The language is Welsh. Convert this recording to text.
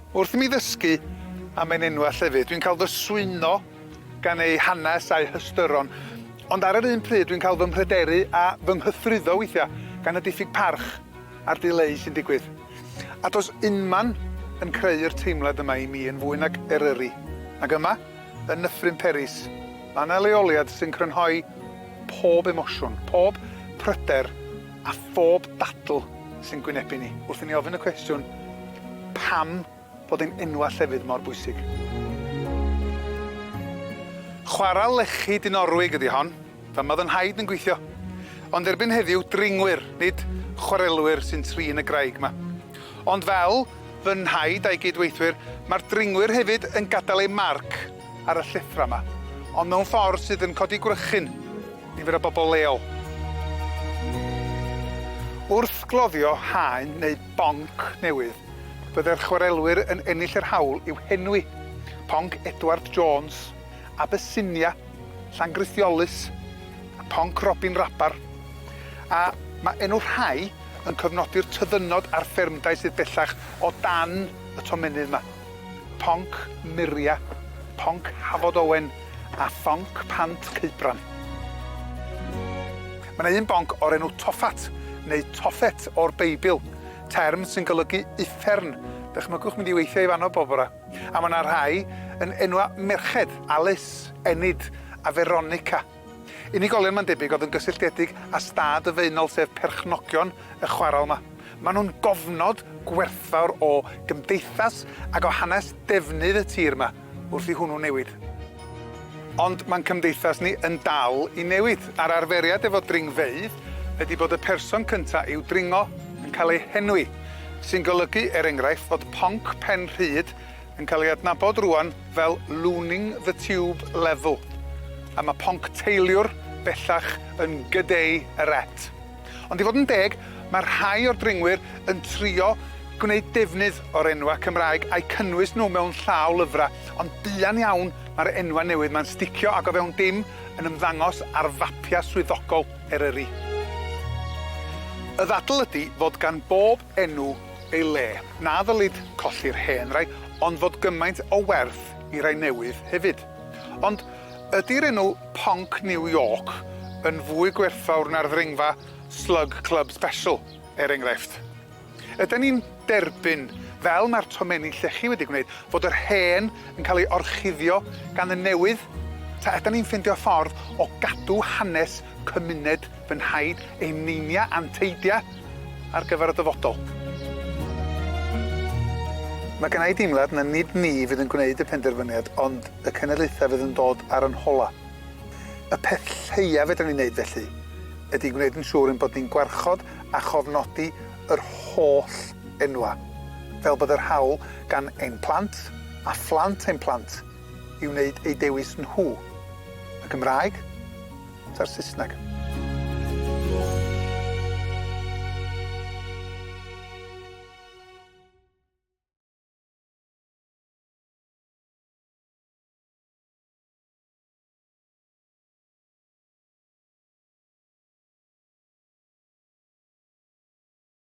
Wrth i mi ddysgu am ein enwa' llefydd, dwi'n cael fy swyno gan eu hanes a'u hystyron, ond ar yr un pryd dwi'n cael fy mhryderu a fy nghythruddo weithia' gan y diffyg parch a'r dileu sy'n digwydd. A does unman yn creu'r teimlad yma i mi yn fwy nag Eryri. Ac yma, yn Nyffryn Peris, mae 'na leoliad sy'n crynhoi pob emosiwn, pob pryder a phob dadl sy'n gwynebu ni wrth i ni ofyn y cwestiwn, pam bod ein enwa' llefydd mor bwysig? Chwaral lechi Dinorwig ydi hon, fama o'dd 'yn nhaid yn gweithio. Ond erbyn heddiw, dringwyr, nid chwarelwyr sy'n trin y graig 'ma. Ond fel fy nhaid a'i gyd-weithwyr, ma'r dringwyr hefyd yn gadel eu marc ar y llethra 'ma, ond mewn ffordd sydd yn codi gwrychyn nifer o bobl leol. Wrth gloddio haen neu bonc newydd, bydde'r chwarelwyr yn ennill yr hawl i'w henwi, Ponc Edward Jones, Abyssinia, Llangrithiolus, a Ponc Robin Rabar. A ma' enw rhai yn cofnodi'r tyddynnod a'r ffermdai sydd bellach o dan y tomennydd 'ma. Ponc Muria, Ponc Hafod Owen a Phonc Pant Ceubran. Mae 'na un bonc o'r enw Toffat, neu Toffet o'r Beibl, term sy'n golygu uffern. Dychmygwch mynd i weithio i fanno bob bora. A mae 'na rhai yn enwa merched, Alice, Enid a Veronica. Unigolion mae'n debyg oedd yn gysylltiedig â stad y Faenol sef perchnogion y chwarel 'ma. Maen nhw'n gofnod gwerthfawr o gymdeithas ac o hanes defnydd y tir 'ma wrth i hwnnw newid. Ond mae'n cymdeithas ni yn dal i newid, a'r arferiad efo dringfeydd ydi bod y person cynta' i'w dringo yn cael ei henwi, sy'n golygu, er enghraifft, fod Ponc Pen Rhyd yn cael ei adnabod rŵan fel Looning the Tube Level, a ma' Ponc Teiliwr bellach yn G'day y Ret. Ond i fod yn deg, mae rhai o'r dringwyr yn trio gwneud defnydd o'r enwa' Cymraeg a'u cynnwys nhw mewn llaw lyfra', ond buan iawn ma'r enwa' newydd 'ma'n sticio ac o fewn dim yn ymddangos ar fapia' swyddogol Eryri. Y ddadl ydi fod gan bob enw ei le, na ddylid colli'r hen rai, ond fod gymaint o werth i rai newydd hefyd. Ond ydi'r enw Ponc New York yn fwy gwerthfawr na'r ddringfa Slug Club Special, er enghraifft? Ydan ni'n derbyn, fel mae'r tomenni llechi wedi gwneud, fod yr hen yn cael ei orchuddio gan y newydd? Ta ydan ni'n ffindio ffordd o gadw hanes cymuned fy nhaid, ein neinia a'n teidia ar gyfer y dyfodol? Mae gynna i deimlad na nid ni fydd yn gwneud y penderfyniad ond y cenedlaethau fydd yn dod ar 'yn hola. Y peth lleia fedran ni wneud felly ydi gwneud yn siŵr ein bod ni'n gwarchod a chofnodi yr holl enwa', fel bod yr hawl gan ein plant a phlant ein plant i wneud eu dewis nhw, y Gymraeg ta'r Saesneg.